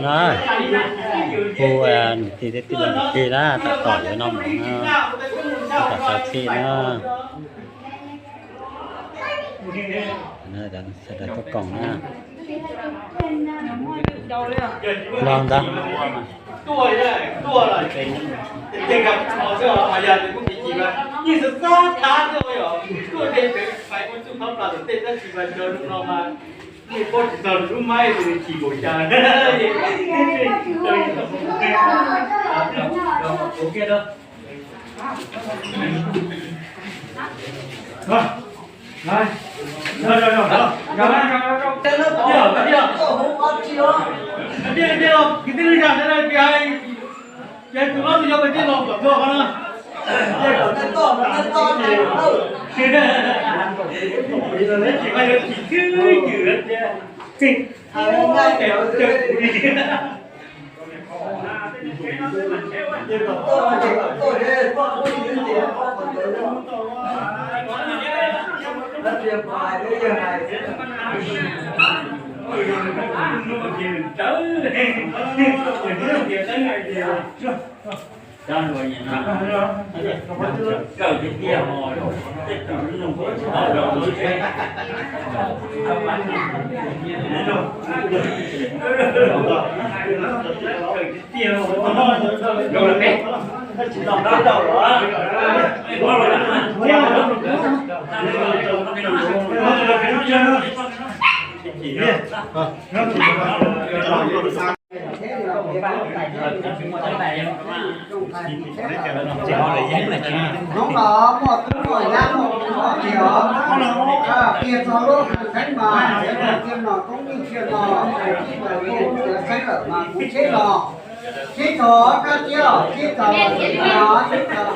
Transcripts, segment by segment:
No, hu niam tij thiab tij laug kwv tij na, tab tom yuav noj mov na, tab tom xav txhij na. Sawv daws tuaj koom na. Los ntag. Hnub no muaj tub muaj nyab muaj kwv muaj tij os, qhia txog lub hwj txheeb mas txiav txim nom koob yeej txia no, txij mas kuv txiav txheeb lawm mas kuv tsheb los sib txog kab tiab, sib txog los sib txog,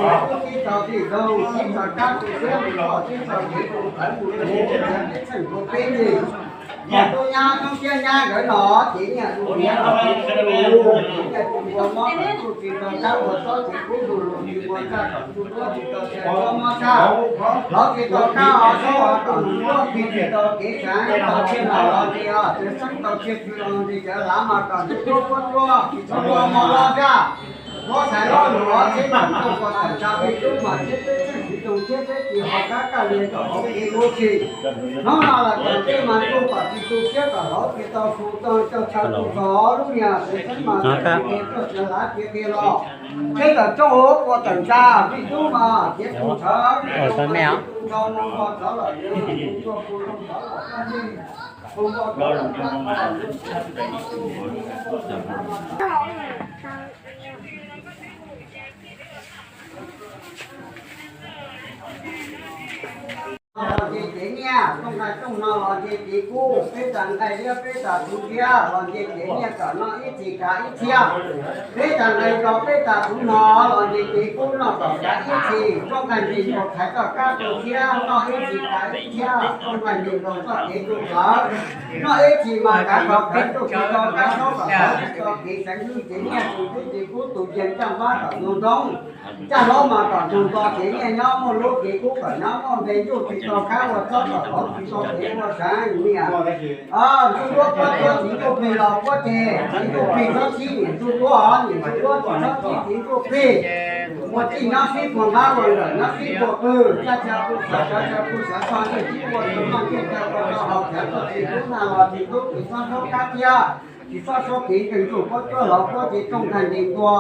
sib txog txij zoog, sib txog kab tu siab mus txog, sib txog kev tu thawv mus rau txheej rau peb ntej. Tub nyab tub siab nyab nkawd no ces nyiaj tu niam los tu lus, nyiaj tu npua mob los tu tsis tau kab ua txob ces kub tu lus tsis ua txaj kom tu duab tsis tau txhia txob mob txaj, hlawv tsis tau kab ua txob kom tu duab tsis tau kev tsav tau txhia los los tsis tau txhia txhia los tsis cov lav mas kom tu duab puab duab tsis tau ua mos los txaj. Mob txhais lob lus txhiab tawm tau ua tawm tsa peb tub mas txhiab peb txheej tsis zoo txhiab peb tsis haus kab kaj lias kom hauv kev lub tshis. Hnub no los txog tej mas ntuj kom tsis tu siab kom hauv tsis tau su tau cog chaw tu txog lub niag txheeb mas txheeb tuaj txiav lav txiav qhia los txhiab tawm tau ua tawm tsa peb tub mas txiav tu thawv tu ntau no npog thawv los txiav tu npog ku loo thawv los txog txij. Los nce kev nyiaj, rooj nqaij rooj hno los nce kev kub, peb tas nqaij liab peb tas txhuv liab los nce kev nyiaj kom noj ib txhis kav ib txhiab. Peb tas nqaij nto peb tas txhuv hno los nce kev kub noj kom kav ib txhis. Rooj nqaij nqis nkaus thaiv txoj kab tu siab noj ib txhis kav ib txhiab. Rooj nqaij nqis nkaus txoj kev tu plawv noj ib txhis mas kav kom kav tu tsis tau kab hlob kom hlob tsis tau kev xeev lwj kev nyiaj tus tub kev kub tus yees caj npab kom ntug ntoob. Caj hlob mas kom ntug nto kev nyiaj nyob muaj lub kev kub kom nyob muaj npe ntuj tsis tau kab ua txob kom hlob tsis tau kev ua seev niam. Ntuj duab puab tuab txiv ntuj plig los puab ceg, txiv ntuj plig txhob txhib niam ntuj duab, niam ntuj duab tsis txhob txhib txiv ntuj plig. Ua txij nyob sib puag nqab ua lawm nyob sib puag qwj, caj txhia kuj xav sawv txhia kuj xav txog nyiaj txiag ua tau noj ua tau haus, xav txog txiv tub nag los txiv tub tsis txhob saub kab thiab, tsis txhob saub kev nkeeg ntuj puab tuab hlob puab ceg rooj nqaij nce ntua,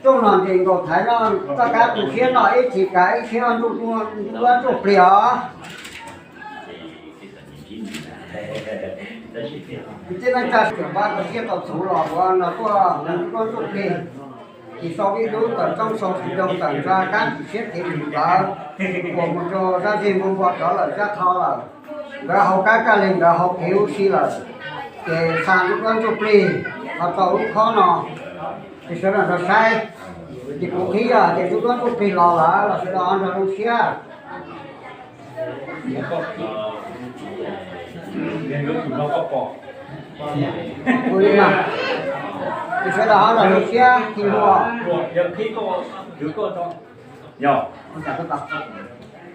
rooj los nce nkaus thaiv noj txoj kab tu siab noj ib txhis kav ib txhiab ntuj duab ntuj plig os. Tib neeg tsa tseem npaj tau siab tau txhuv los ua no tuaj mus ntuj duab ntuj plig. Tsis sau ib lub tawm txoob sau tsis zoo tawm ntsa kab tsis siab kev lim plawv, uas mus rau zaj zig npua npua rov lawm zaj tho lawm. Nkawd haus kab kaj lig nkawd haus kev huv si lawm, ces xa ntuj duab ntuj plig ho tau lub khob no, ces sawv daws nrog saib. Ces kuv qhib yog tias ntuj duab ntuj plig los lawm los sawv daws ho nrog zoo siab. Ua li mas, ces sawv daws ho nrog zoo siab txij ntua.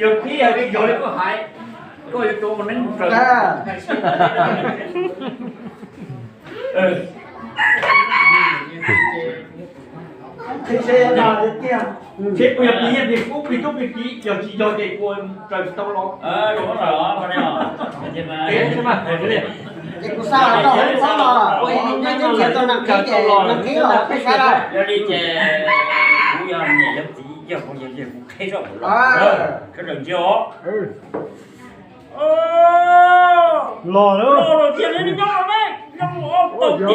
yog qhib yog tsis yog li koj hais, koj yuav tau ua neeb raws. Seb puas yog plig nyiaj plig kub plig tub plig kiv, yog tsis yog ces ua raws tsis tau los. Ces kuv xa los rau hauv txhob los, nyob nyob nrhiav tau neeg qhib ces neeg qhib los peb saib lawm. Yog li ces kuv yog niam yog txiv yog kuv yog yawg kuv qhib zoj kuv los sawv daws ntsia os. Los lawm. Los tiag li, nyob los ne, nyob los tau tiag li.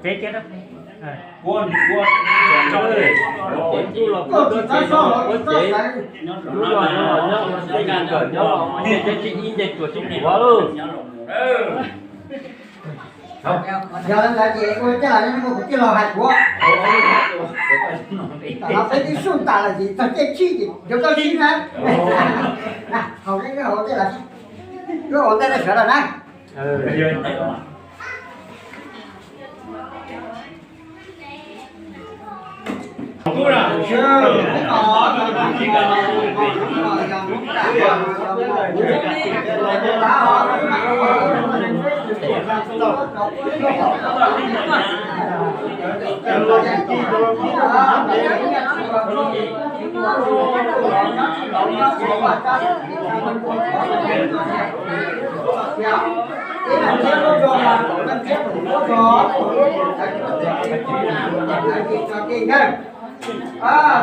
Peb kiag rau peb. Koj tsis txhob soj los tsis txhob sawv. Yog li ntawd ces ua coj los, kuv coj los hais kuv. Tam no peb twb sub tas lawm ces txog caij tsib ces yuav koj sib na. Haus, haus tej los, wb ua ntej rau sawv daws na.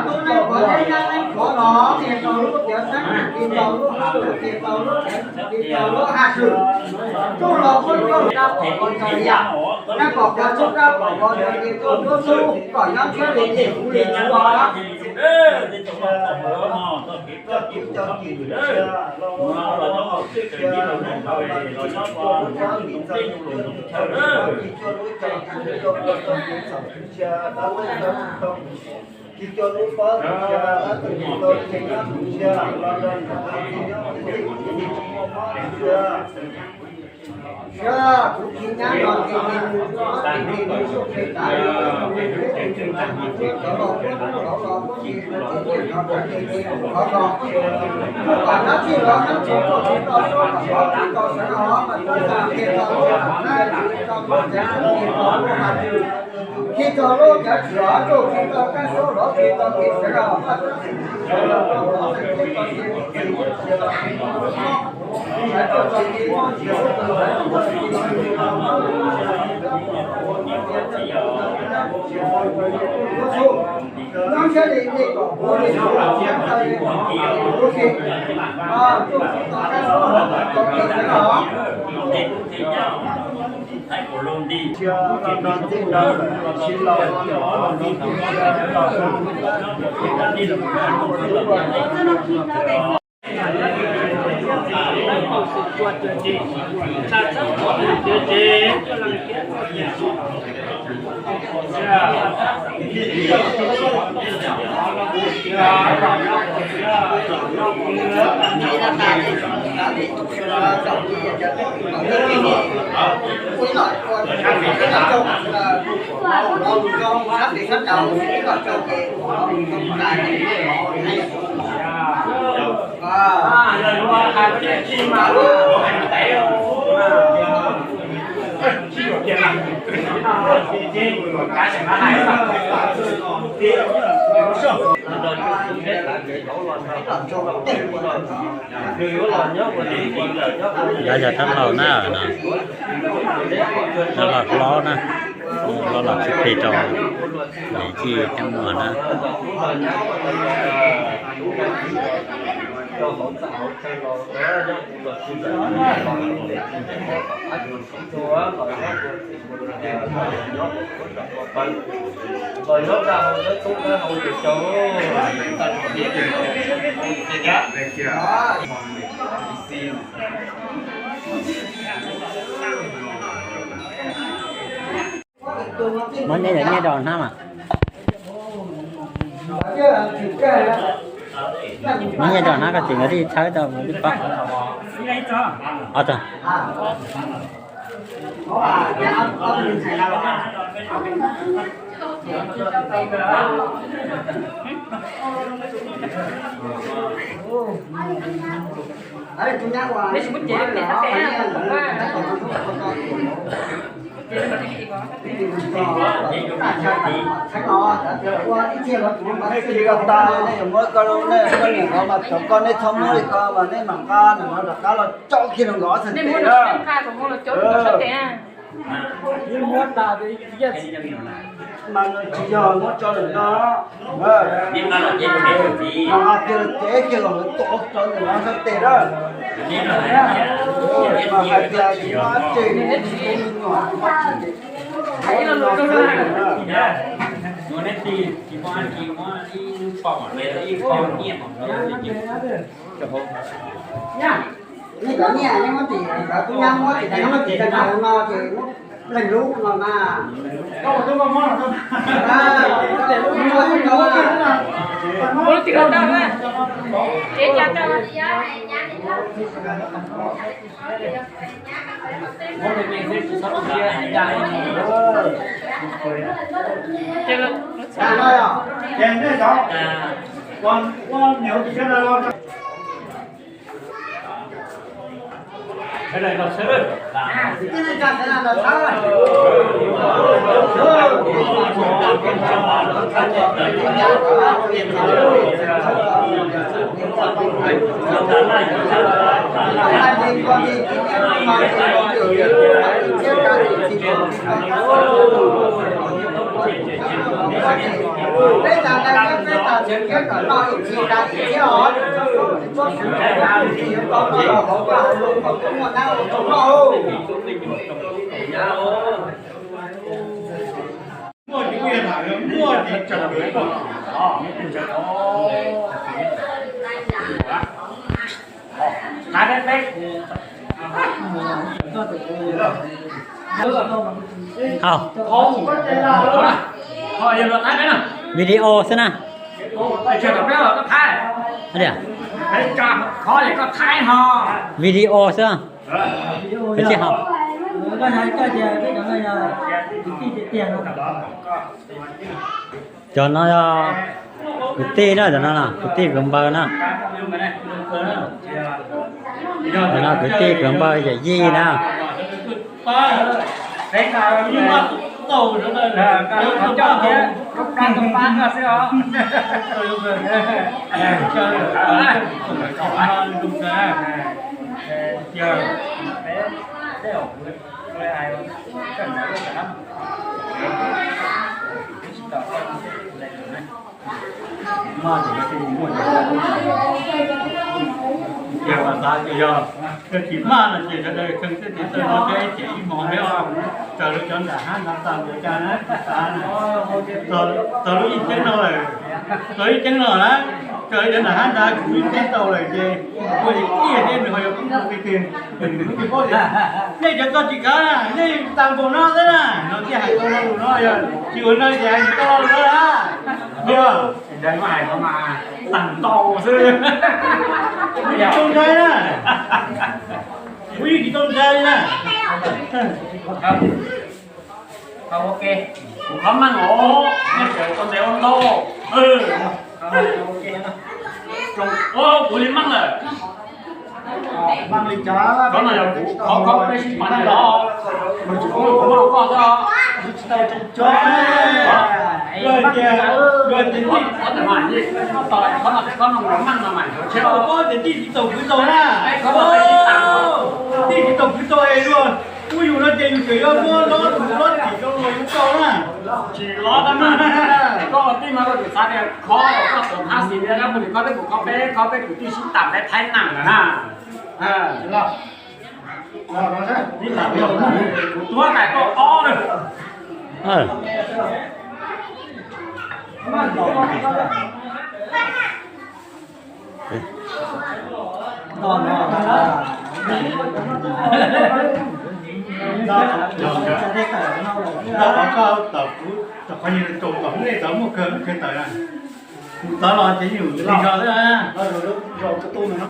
Tub neej qhuav neeb nyab neeb qhuav los, ces tau lub tiav xeeb, ces tau lub hab lug, ces tau lub, ces tau lub haj swm. Tub los kuj tub rab pom ko cov lias, rab pom ko tub rab pom ko cov lias, tub tub tub kom nyob ntshiab li ces kuv li kuv os. Tsis coj lub pob tus ntsia, tab sis tau cia nyob tus ntsia los rau niam tus txiv nyob tus txiv kuv tsis muaj mob ntsia. Siab kuv tsis nyab no ces nws tsis muaj tus ntsia nws sub pes tav li, nws tsis tau los puab tub los los puab tsis tau txiv txiaj nrov rau ces kuv thov txog. Kuv kom nyob txhij los nyob tsis tau tsis tau sub kom tau tsis tau sawv los mas tau txog qhia tau lub hab lug, tsis tau lub cawv xeeb, tsis tau lub haj lug, tsis tau lub cawv tswm los tsuj, tsis tau kab suab los tsis tau kev sawv los. Yog, yog tab laug na no, tab laug hlob na, hlob los tsis plig rau, niam tij thiab muam na. Muab nyiaj, nyiaj rau hnab mas. Muab nyiaj rau hnab, koj tseem yuav tib txhawb rau mus tib pob. Ob txog. Muab koj lub, nej koj niam no mas cov koj, nej txhob muab li ko mas nej mam nqa no rov qab los coj kiag rau nkawd ob txhais tes na. Mas nws tsis yog muab tso lawm no. Mas hais tias los cev kiag los lawv tuav rau ntawm no sab tes na. Mas hais tias tsis muaj dab tsi, neb tsis tau me nyuam, tsis muaj dab tsi. Nej cov nyiaj nej muab tim cov tub nyab muab, ces cov nyiaj muab tim cov no ces muab leej lub no na. Ua lub tim tau na. Cev ca tau. Ces nej cov, ua niam ua txiv sawv daws los. Muaj ces kuj yog lam muaj ces tseem yuav kom. Hau. Video xwb na. Video xwb. Koj tsis hau. Cov no yog kwv tij na, cov no kwv tij kwv npawg na. Cov no kwv tij kwv npawg yawm yij na. Yog mas xav tias yog, yog tsis maj no ces sawv daws kheej xwb, tiv tawj no thiab ib tiam ib hmos thiab, raws li cov nram hab nrad tag npaum cas na, txog lub ib ceeb no lawm, txog ib ceeb no na, raws li cov nram hab nrad kuv ib ceeb tau lawm ces ua li tiag thiab nws ho yuav kub tus twg, nws kuj tsis paub tias nej cov txog tsis kav, nej tag npaum no xwb na, no thiaj hais tau lo lus no, yog tsis ua no ces hais tsis tau lo lus no na. Ntawd mas hais no mas tag ntau xwb. Kuv yeej tsis tau ntshai na. Kuv yeej tsis tau ntshai li na. Kuv qhov meej os, nej tseem ua ntev ua ntau. Kuv li meej lawm. Qhov no yog kuv qhov koj peb sib pab los, kuv muab rau koj xwb. Luag tias tij, qhov no meej no mas tshiab, tij tsis tau kwv tau na. Tij tsis tau kwv tau es luag Kuj yus no ces yus tseem yuav muab lob, lob tim rau luag yus tau na. Tsis lob tab mas. Koj ua tij mas koj tseem xav tias khov koj tom thab xis li, koj pw koj twb mus khov peb khov peb kwv tij sib tam peb thaib nam lawm na. Kuv tuag tais tuaj ob lawm. Ntau qhov koj tawm kuv, tau qhov yus tau tom hub nej tawv muaj kawg, muaj kawg tawm na. Kuv tawv los ces yus lig zog xwb na.